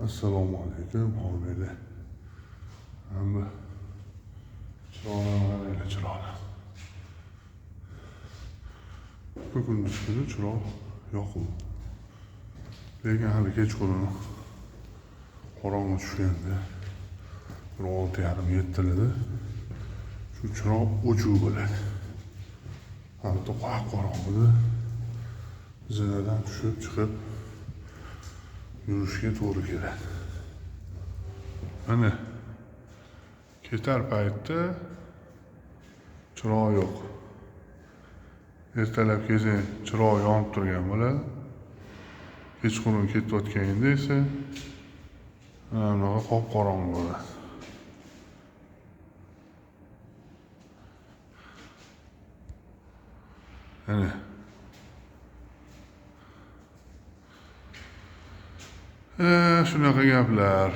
Assalomu alaykum, homiylar. Hamma chiroqlarni qaranglar, chiroqlar. Kunduz kuni chiroq yoquv. Lekin hali kechqurun qorong'i tushganda bir 6:30-7larda shu chiroq o'chuv bo'ladi. Albatta qop qorong'ida zinadan tushib chiqib yurishga to'g'ri keladi. Mana ketar paytda chiroq yo'q. Ertalab kelsang chiroq yonib turgan bo'ladi. Kechqurun ketayotganingda esa mana bunaqa qop-qorong'i bo'ladi. Ana. Shunaqa gaplar.